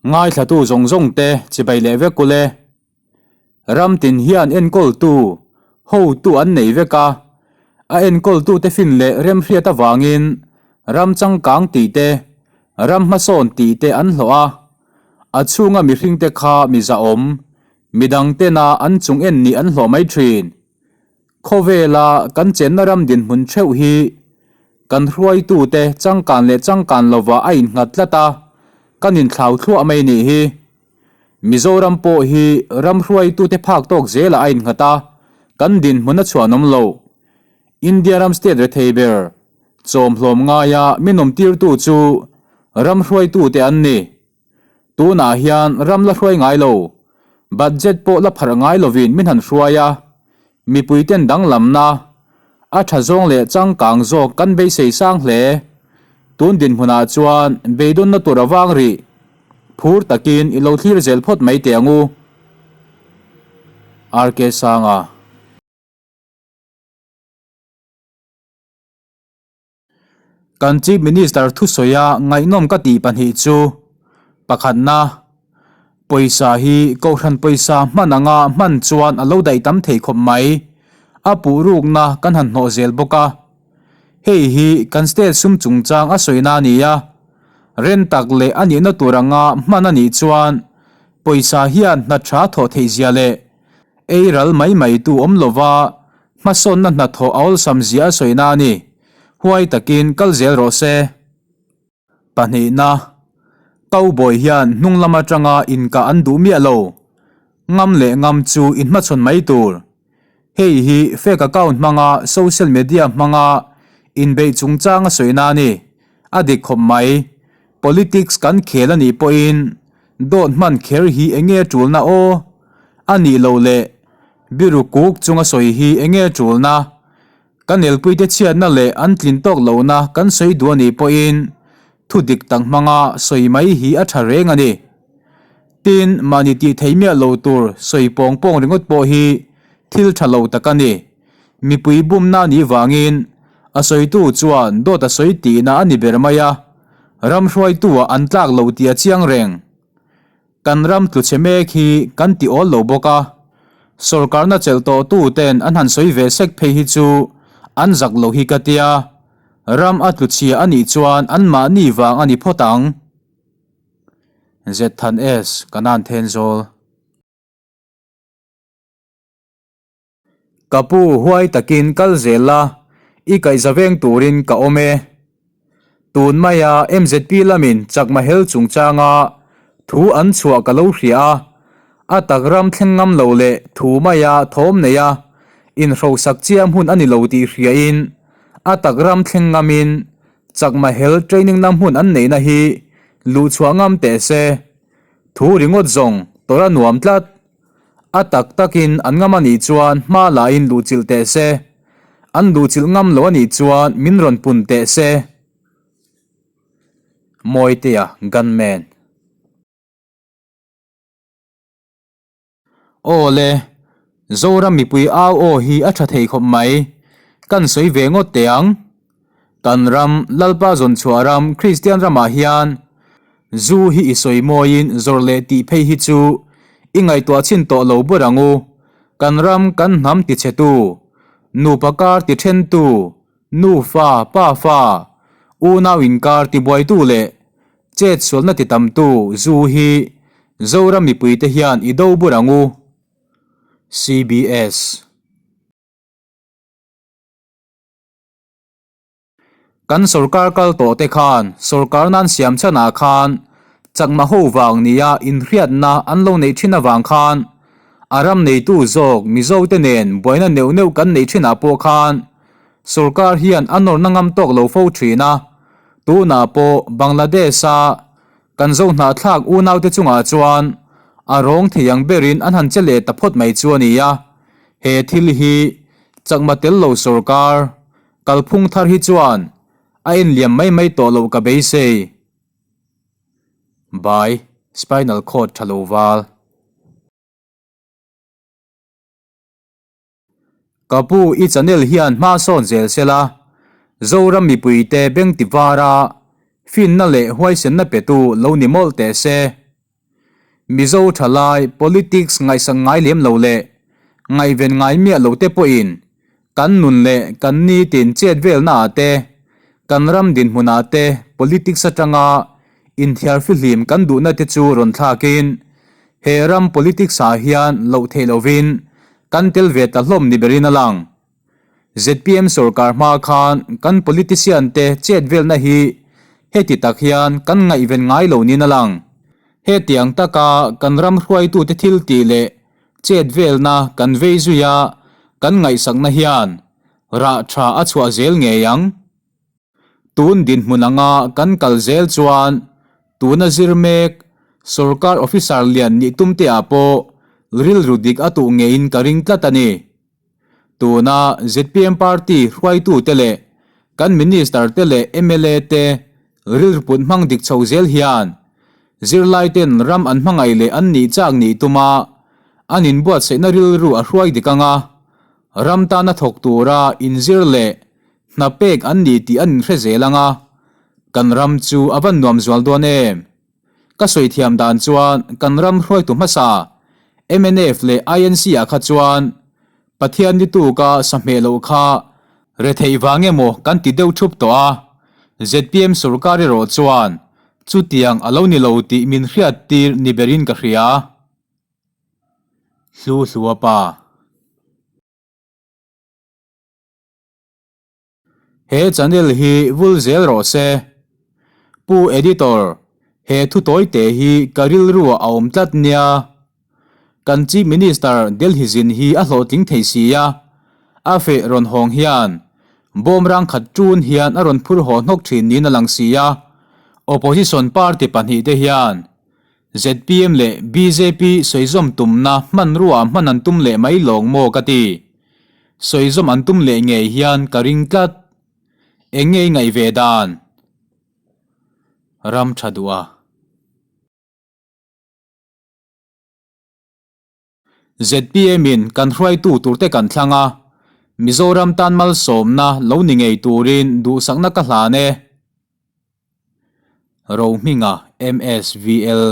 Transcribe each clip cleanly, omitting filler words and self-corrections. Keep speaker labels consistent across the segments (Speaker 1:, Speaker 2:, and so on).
Speaker 1: Ngaithlatu zawng zawng te chibai leh vek ule. Ram tin hian enkawltu, hotu an nei vek a, a enkawltute fin leh remhriat avangin ram changkang tih te, ram hmasawn tih te an hlawh a. A chhunga mihringte kha mi zahawm, midang tena an chung en nih an hlawh mai thin. Khawvela kan chenna ram dinhmun theuh hi kan hruaitute changkan leh changkan lovah a innghat tlat a, kan inthlau thluah mai nih hi. Mizoram pawh hi ram hruaitute phak tawk zelah a innghat a, kan dinhmun a chhuanawm lo. India ram state rethei ber, chawmhlawm ngaia min awmtirtu chu ram hruaitute an ni. Tunah hian ram la hruai ngai lo, budget pawh la pharh ngai lovin min han hruai a, mipuiten danglamna, a tha zawng leh changkang zawk kan beisei sang hle. Tun dinhmunah chuan beidawnna tur a vang rih. Phur takin i lo thlir zel phawt mai teh ang u. RK Sanga. Kan Chief Minister thusawia ngaihnawm ka tih pahnih chu, pakhatna, pawisa hi Kohhran pawisa hman anga hman chuan a lo daih tam thei khawp mai, a puh rukna kan han hnawh zel bawk a. Hei hi kan state sum chungchang a sawina a ni a, ren tak leh a nihna tur anga hman a nih chuan pawisa hian hna tha thawh theih zia leh ei ral mai mai tu awm lova hmasawnna hnathawh a awlsam zia a sawina a ni. Huai takin kal zel rawh se. Pahnihna, Cowboy hian hnung lam atanga inkah an duh miah lo. Ngam leh ngam chu inhmachhawn mai tur. Hei hi fake account hmanga social media hmanga inbeih chungchang a sawina a ni. A dik khawp mai. Politics kan khel a nih pawhin dawt hman kher hi enge tulna aw? A nih loh leh biru kuk chunga sawi hi enge tulna? Ka nelpuite chhiatna leh an tlin tawk lohna kan sawi duh a nih pawhin thu dik tak hmanga sawi mai hi a tha reng a ni. Tin, mahni tih theih miah lo tur sawi pawng pawng ringawt pawh hi thil tha lo tak a ni. Mipui bumna a nih vangin a sawitu chuan dawt a sawi tihna a ni ber mai a, ram hruaitu-ah an tlak lo tih a chiang reng. Kan ram tlu chhe mek hi kan ti awl lo bawk a, sawrkarna chelh tawh tu ten an han sawi ve sek phei hi chu an zak lo hi ka tia, ram a tlu chhia a nih chuan an mahni vang a ni phawt ang. Zethan S, Kanan Thenzawl. Ka pu huai takin kal zel la, i kaihza veng turin ka awm e. Tun maia MZP lamin chakma hel chungchanga thu an chhuah ka lo hria a, a tak ram thleng ngam lo leh thu maia thawm neia inhrosak chiam hun a ni lo tih hriain a tak ram thleng ngamin chakma hel training na hmun an neihna hi luhchhuah ngam teh se. Thu ringawt zawng tawrh a nuam tlat. A tak takin an ngam a nih chuan hma lahin luhchilh teh se. An luhchilh ngam lo a nih chuan min rawn pun teh se. Mawitea Gunman. Aw le, Zoram mipui au aw hi a tha thei khawp mai. Kan sawi ve ngawt teh ang. Kan ram, Lalpa zawnchhuah ram, Kristian ramah hian Zu hi i sawi mawiin zawrh leh tih phei hi chu i ngaihtuah chhin tawh lo ber ang u. Kan ram kan hnam ti chhetu, nupa kar ti thentu, nufa, pafa, unau inkar ti buaitu leh chet sualna ti tamtu zu hi Zoram mipuite hian i do bur ang u. CBS. Kan sorkar kal tawh te khan sorkar nan siam chhanah khan chakma ho vang nia inhriatna an lo neih thin avang khan a ram neitu zawk Mizo te nen buaina neuh neuh kan neih thinah pawh khan sorkar hian a nawrna ngam tawk lo fo thin a, tunah pawh Bangladesh a kan zo hnahthlak unaute chungah chuan a rawng thei ang berin an han che leh ta phawt mai chu a ni a, he thil hi chakma tel lo sorkar Kalphung thar hi chuan a enliam mai mai tawh loh ka beisei. By, Spinal cord tha lo val. Ka pu i channel hian hma sawn zel sela, Zoram mipuite beng ti vara finna leh huaisenna petu lo ni mawlh teh se. Mizo thalai politics ngaihsak ngai lem lo leh ngaihven ngai miah lo te pawhin kan nun leh kan nitin chet velnaah te, kan ram dinhmunah te politics atanga inthiar fihlim kan duhna te chu rawn thlakin he ram politics ah hian loh theih lovin kan tel ve ta hlawm ni berin a lang. Zpm sorkar hma khan kan politician te chet velna hi heti tak hian kan ngaihven ngai lo niin a lang. Hetiang taka kan ram hruaitute thil tih leh chet velna kan vei zui a, kan ngaihsakna hian rah tha a chhuah zel ngei ang. Tun dinhmun anga kan kal zel chuan tuna zir mek sorkar officer lian nih tum te ah pawh rilru dik a tuh ngeiin ka ring tlat a ni. Tuna zpm party hruaitute leh kan minister te leh mla te rilru put hmang dik chho zel hian zirlai ten ram an hmangaih leh an nih chak nih tuma an inbuatsaihna rilru a hruai dik anga ram tana thawk tura inzir leh Hna pek an ni tih an inhre zel ang a, kan ram chu a van nuam zual dawn em? Ka sawi thiam dan chuan kan ram hruaitu hmasa mnf leh INC ah kha chuan Pathian ni tuka sahmeh loh kha retheih vang emaw kan ti deuh thup tawh a, zpm sorkar erawh chuan chutiang a lo ni lo tih min hriat tir ni berin ka hria. Hlu Hlua pa. He channel hi vul zel rawh se. Pu Editor, he thu tawi te hi ka rilru ah a awm tlat nia. Kan Chief Minister Delhi zin hi a hlawhtling thei si a, a feh rawn hawng hian bawmrang khat ṭun hian a rawn phur haw hnawk ṭhin niin a lang si a. Opposition party pahnihte hian Zpm leh bjp sawizawm tumna hmanrua hman an tum leh mai lawng maw ka ti. Sawizawm an tum leh ngei hian ka ring tlat. Eng nge i ngaih ve dan? Ram tha duh a. Zpm in kan hruaitu turte kan thlang a, Mizoram tan malsawmna lo ni ngei turin duhsakna ka hlan e. Rohminga MSVL.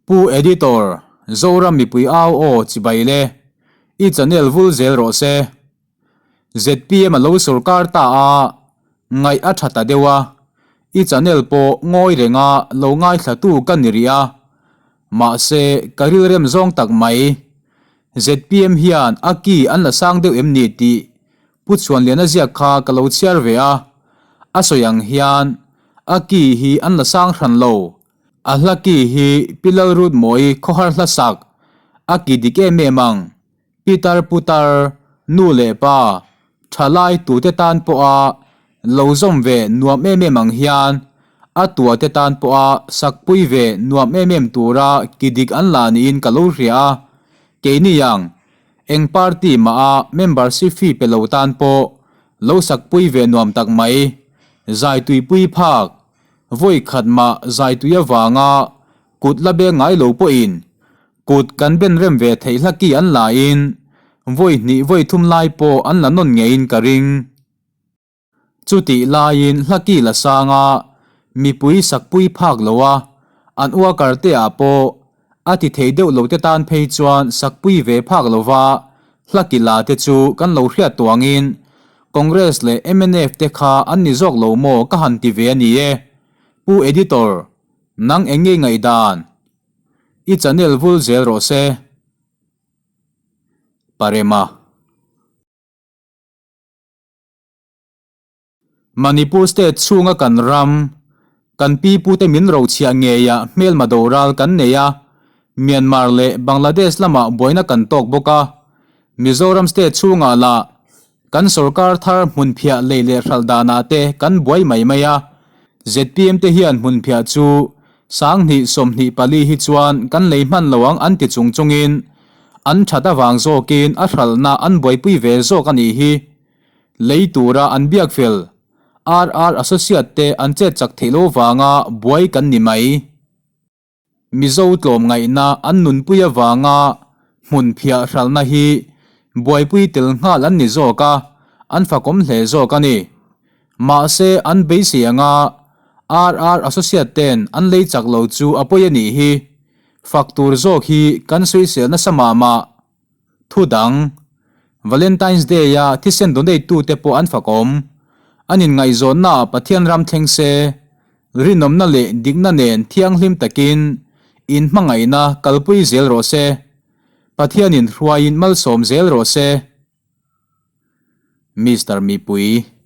Speaker 1: Pu Editor, Zoram mipui au aw chibai le, i channel vul zel rawh se. Zpm a lo sorkar ta a, ngaih a tha ta deuh a, i channel pawh ngawi renga lo ngaithlatu ka ni rih a, mahse ka rilrem zawng tak mai. Zpm hian a ki an la sang deuh em ni tih Pu Chhuanliana ziak kha ka lo chhiar ve a, a sawi ang hian a ki hi an la sang hran lo. A hla ki hi Pi Lalrutmawi khawhar hla sak a ki dik em em ang. Pitar putar, nu leh pa, thalai tute tan pawha lo zawm ve nuam em em ang hian a tuate tan pawha sakpui ve nuam em em tura ki dik an la niin ka lo hria a, keini ang eng party mah a membership fee pe lo tan pawh lo sakpui ve nuam tak mai, zai tuipui phak, vawi khat mah zai tui avanga kut la beng ngai lo pawhin Kut kan ben rem ve theih hlaki an la in vawi hnih vawi thum lai pawh an la nawn ngeiin ka ring. Chutih laiin hlaki la sanga mipui sakpui phak lo a, an worker te ah pawh a ti thei deuh lo te tan phei chuan sakpui ve phak lo va hlaki la te chu kan lo hriat tuangin Congress leh mnf te kha an ni zawk lo maw ka han ti ve a ni e. Pu Editor, nang eng nge ngaihdan? I channel vul zel rawh se. Parema. Manipur state chhunga kan ram, kan pi pute min rochhiah ngeiah hmelma doral kan nei a, Myanmar leh Bangladesh lamah buaina kan tawk bawk a, Mizoram state chhungah lah Kan sorkar thar hmunphiah lei leh hralh danah te kan buai mai mai a, zpm te hian hmunphiah chu 2024 hi chuan kan lei hman lo ang an ti chung chungin an that avang zawkin a hralhna an buaipui ve zawk a nih hi. Lei tura an biak fel RR Associate te an chet chak theih lo vanga buai kan ni mai. Mizo tlawmngaihna an nunpui avanga hmun phiah hralhna hi buaipui tel nghal an ni zawk a, an fakawm hle zawk a ni. Mahse, an beisei anga RR Associate ten an lei chak lo chu a pawi a nih hi. Fak tur zawk hi kan sawisel nasa mah mah. Thu dang, Valentine's Day-a thisen donate tute pawh an fakawm. An inngaihzawnnaah Pathian ram thleng se, rinawmna leh dikna nen thianghlim takin inhmangaihna kalpui zel rawh se. Pathianin hruaiin malsawm zel rawh se. Mister Mipui.